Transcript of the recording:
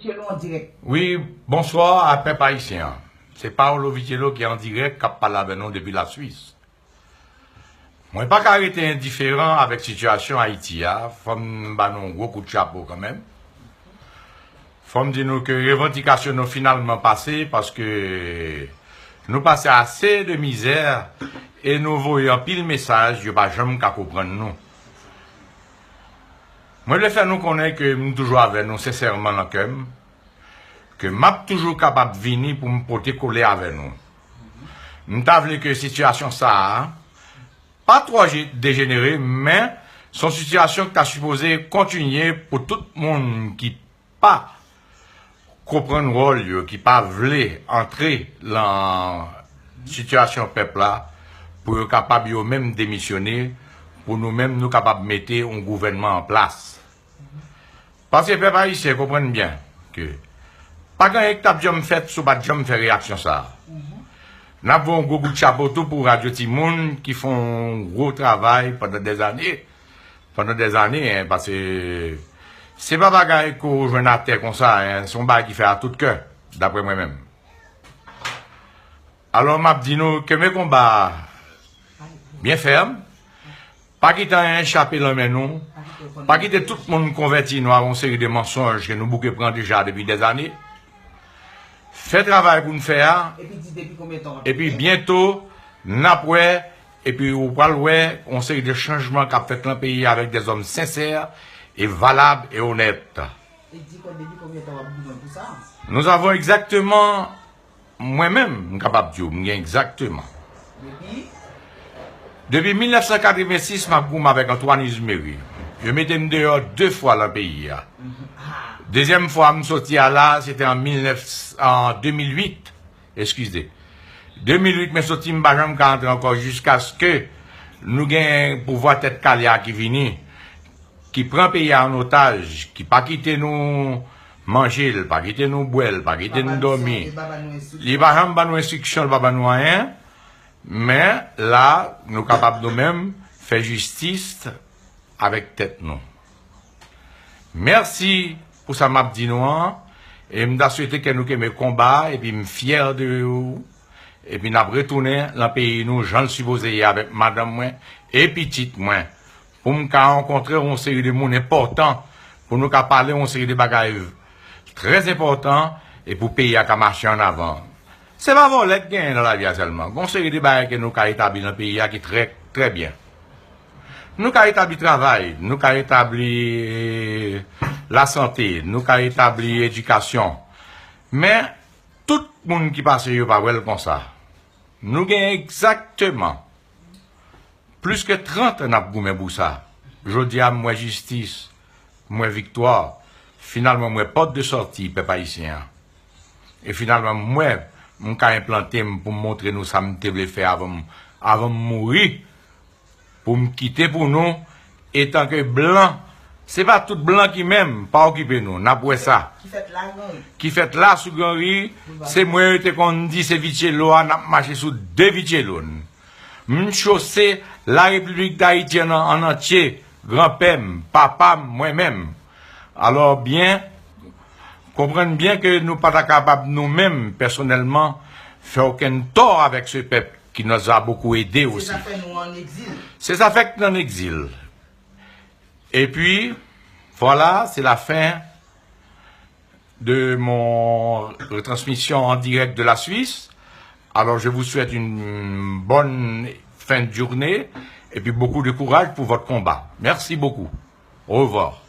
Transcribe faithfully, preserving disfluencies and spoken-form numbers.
Vitello an dirèk. Wi, bonswa a pèp ayisyen an. Se Paolo Vitello ki an dirèk k ap pale avè nou depi Laswis. Mwen pa ka rete endiferan avèk sitiyasyon Ayiti a. Fò m ba nou yon gwo kout chapo kanmenm. Fò m di nou ke revandikasyon nou finalman pase paske nou pase ase de mizè e nou voye anpil mesaj yo pa janm ka konprann nou. Mwen vle fè nou konnen ke m toujou avè nou sensèman nan kè m, ke m ap toujou kapab vini pou m pote kole avè nou. M ta vle ke sitiyasyon sa a pa twò je- dejenere, men se yon sitiyasyon ki ta sipoze kontinye pou tout moun ki pa konprann wòl yo, ki pa vle antre lan sitiyasyon pèp la, pou yo kapab yo menm demisyone, pou nou menm nou kapab mete yon gouvènman an plas. Paske pèp ayisyen konprann byen ke pa gen anyen ki t ap janm fèt si w pa t janm fè reyaksyon sa a. N ap voye yon gwo kout chapo tou pou Radyo Timoun ki fè yon gwo travay pandan dèzane. Pandan dèzane, en, paske se pa bagay ke w jwenn atè konsa, en, se yon bagay ki fè a tout kè, daprè mwen menm. Alò, m ap di nou, kenbe konba a byen fèm. Pa kite anyen chape lan men nou. Pa kite tout moun konvèti nou a yon seri de mansonj ke nou bouke pran deja depi dèzane. Fè travay pou n fè a. Epi di depi konbyen tan w ap Epi byen to, n ap wè. Epi ou pral wè yon seri de chanjman k ap fèt lan peyi a avèk de zòm sensè e valab e onèt. E di kò depi konbyen tan w ap goumen pou sa? Nous avons exactement, mwen menm, m kapab di w, m gen egzakteman. Depi? Depi mil nèf san katrevensis, m ap goumen avèk Antoine Exumeri. Yo mete m deyò de fwa lan peyi a. Dezyèm fwa, m soti a la, se te an mil nèf, an de mil uit, eskize. De mil uit, men soti, m pa janm ka antre ankò jiskaske nou gen pouvwa tèt kale a ki vini, ki pran peyi a an otaj, ki pa kite nou manje l, pa kite nou bwè l, pa kite nou dòmi. Li pa janm ban nou enstriksyon, li pa ban nou anyen. Men la, nou kapab nou menm fè jistis avèk tèt nou. Mèsi pou sa m ap di nou an. E m ta swete ke nou kenbe konba a, epi m fyè de ou. Epi n ap retounen lan peyi nou jan l sipoze ye avèk madanm mwen e pitit mwen. Pou m ka rankontre yon seri de moun enpòtan, pou nou ka pale yon seri de bagay trè enpòtan, e pou peyi a ka mache annavan. Se pa vòlè k genyen nan lavi a sèlman. Gon seri de bagay ke nou ka etabli nan peyi a ki trè, trè byen. Nou ka etabli travay, nou ka etabli lasante, nou ka etabli edikasyon. Men, tout moun ki pase yo pa wè l konsa. Nou gen egzakteman plis ke trant an n ap goumen pou sa. Jodi a, m wè jistis, m wè viktwa. Finalman, m wè pòt de sòti pèp ayisyen an. E finalman, m wè m ka enplante m pou m montre nou sa m te vle fè avan m, avan m mouri, pou m kite pou nou, etanke blan, se pa tout blan ki menm, pa okipe nou, n ap wè sa. Ki fèt la, Granri. Ki fèt la sou Granri, se mwen yo te konn di se Vitello a, n ap mache sou de Vitello n. M chose Larepiblik Dayiti an, an antye, granpè m, papa m, mwen menm. Alò, byen, konprann byen ke nou pa ta kapab nou menm, pèsonèlman, fè okenn tò avèk se pèp qui nous a beaucoup aidé aussi. C'est ça fait nous en exil. C'est ça fait que nous en exil. Et puis, voilà, c'est la fin de mon retransmission en direct de la Suisse. Alors, je vous souhaite une bonne fin de journée et puis beaucoup de courage pour votre combat. Merci beaucoup. Au revoir.